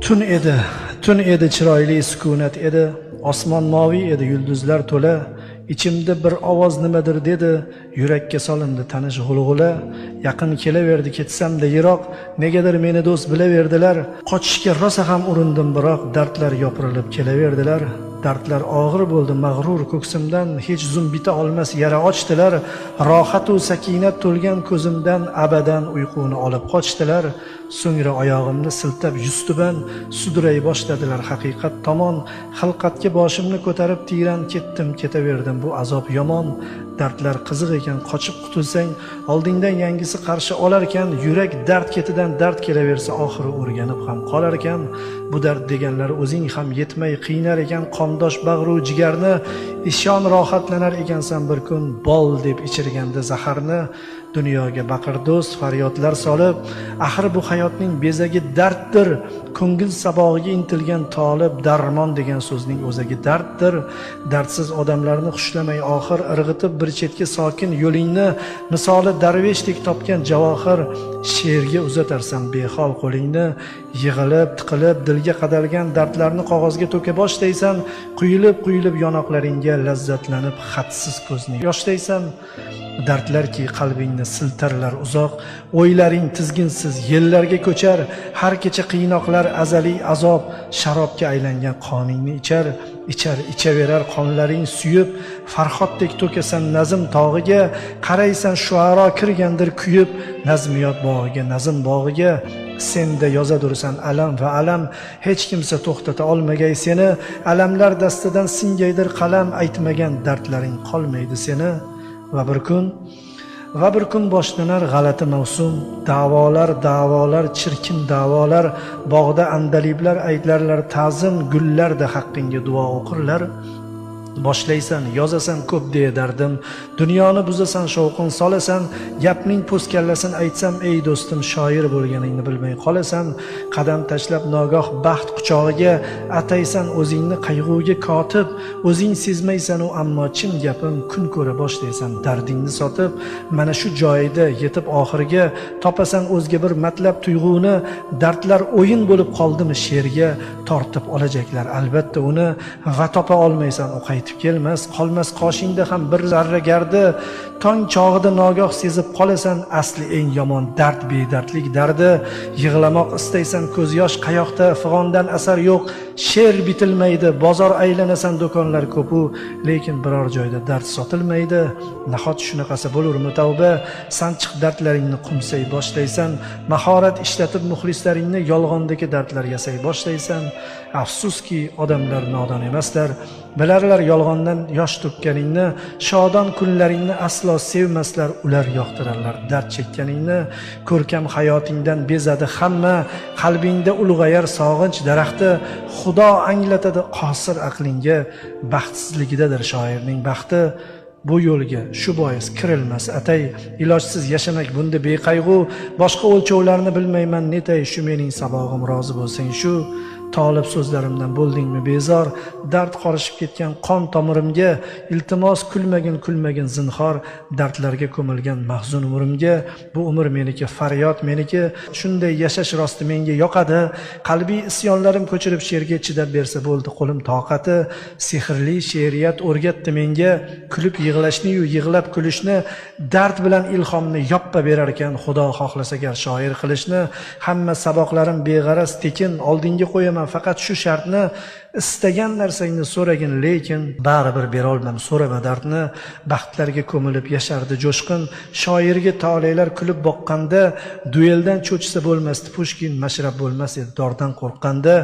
Tun edi, tun edi, chiroyli sukunat edi. Osmon moviy edi, yulduzlar to'la. Ichimda bir ovoz nimadir dedi, yurakka solindi tanish g'ulg'ula. Yaqin kelaverdi, ketsam-da yiroq, negadir meni do'st bilaverdilar. Qochishga rosa ham urindim, biroq dardlar yopirilib kelaverdilar. Dardlar og'ir bo'ldi mag'rur ko'ksimdan, hech zum bita olmas yara ochdilar. Rohatu sakinat to'lgan ko'zimdan abadan uyquni olib qochdilar. So'ngra oyog'imni siltab yuztuban sudray boshladilar haqiqat tomon. Xilqatga boshimni ko'tarib tiyran ketdim, ketaverdim, bu azob yomon. Dardlar qiziq ekan, qochib qutulsang oldingdan yangisi qarshi olarkan. Yurak dard ketidan dard kelaversa oxiri o'rganib ham qolarkan. Bu dard deganlar o'zing ham yetmay qiynar ekan qondosh bag'ru jigarni. Ishon rohatlanar ekansan bir kun bol deb ichirganda zaharni. Dunyoga baqir do'st faryodlar solib, axir bu hayotning bezagi darddir. Ko'ngil sabog'iga intilgan tolib, darmon degan so'zning o'zagi darddir. Dardsiz odamlarni xushlamay oxir, irg'itib bir chetga sokin yo'lingni. Misoli darveshdek topgan javohir, she'rga uzatarsan behol qo'lingni. Yig'ilib tiqilib dilga qadalgan dardlarni qog'ozga to'ka boshlaysan. Quyilib quyilib yonoqlaringga lazzatlanib hadsiz ko'zni yoshlaysan. Dardlarki qalbingni siltarlar uzoq, o'ylaring tizginsiz yellarga ko'char. Har kecha qiynoqlar azaliy azob, sharobga aylangan qoningni ichar. Ichar ichaverar qonlaring suyib, Farhoddek to'kasan nazm tog'iga. Qaraysan shuaro kirgandir kuyib, nazmiyot bog'iga, nazm bog'iga. Senda yozadursan alam va alam, hech kimsa to'xtata olmagay seni. Alamlar dastidan singaydir qalam, aytmagan dardlaring qolmaydi seni. Va bir kun, va bir kun boshlanar g'alati mavsum. Da'volar, da'volar, chirkin da'volar. Bog'da andaliblar aytlarlar ta'zim, gullarda haqqingga duo o'qirlar. Boshlaysan, yozasan ko'p deya dardim, dunyoni buzasan, shovqin solasan. Gapning po'stkallasini aytsam, ey do'stim, shoir bo'lganingni bilmay qolasan. Qadam tashlab nogoh baxt quchog'iga, ataysan o'zingni qayg'uga kotib. O'zing sezmaysan u, ammo chin gapim, kun ko'ra boshlaysan dardingni sotib. Mana shu joyida yetib oxiriga, topasan o'zga bir matlab tuyg'uni. Dardlar o'yin bo'lib qoldimi she'rga, tortib olajaklar albatta uni. Va topa olmaysan, u qaytib kelmas, qolmas qoshingda ham bir zarra gardi. Tong chog'ida nogoh sezib qolasan, asli eng yomon dard bedardlik dardi. Yig'lamoq istaysan, ko'z yosh qayoqda, fig'ondan asar yo'q, she'r bitilmaydi. Bozor aylanasan, do'konlar ko'pu, lekin biror joyda dard sotilmaydi. Nahot shunaqasi bo'lurmi tavba, sanchiq dardlaringni qumsay boshlaysan. Mahorat ishlatib muxlislaringni yolg'ondagi dardlar yasay boshlaysan. Afsuski odamlar nodon emaslar, bilarlar yolg'ondan yosh to'kkaningni. Shodon kunlaringni aslo sevmaslar, ular yoqtirarlar dard chekkaningni. Ko'rkam hayotingdan bezadi hamma, qalbingda ulg'ayar sog'inch daraxti. Xudo anglatadi qosir aqlingga, baxtsizligidadir shoirning baxti. Bu yo'lga shu bois kirilmas atay, ilojsiz yashamak bunda beqayg'u. Boshqa o'lchovlarni bilmayman netay, shu mening sabog'im, rozi bo'lsang shu. Tolib so'zlarimdan bo'ldingmi bezor, dard qorishib ketgan qon tomirimga. Iltimos kulmagin, kulmagin zinhor, dardlarga ko'milgan mahzun umrimga. Bu umr meniki, faryod meniki, shunday yashash rosti menga yoqadi. Qalbiy isyonlarim ko'chirib she'rga, chidab bersa bo'ldi qo'lim toqati. Sehrli she'riyat o'rgatdi menga, kulib yig'lashni-yu yig'lab kulishni. Dard bilan ilhomni yoppa berar ekan, Xudo xohlasa gar shoir qilishni. Hamma saboqlarim beg'araz tekin, oldinga qo'yaman faqat shu shartni. Istagan narsangni so'ragin, lekin baribir berolmam, so'rama dardni. Baxtlarga ko'milib yashardi jo'shqin, shoirga tolelar kulib boqqanda. Dueldan cho'chisa bo'lmasdi Pushkin, mashrab bo'lmas edi dordan qo'rqqanda.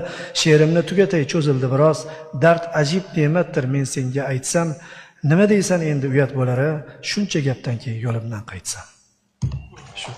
She'rimni tugatay, cho'zildi biroz. Dard ajib ne'matdir, men senga aytsam. Nima deysan endi, uyat bo'lar a, shuncha gapdan keyin yo'limdan qaytsam. Shu.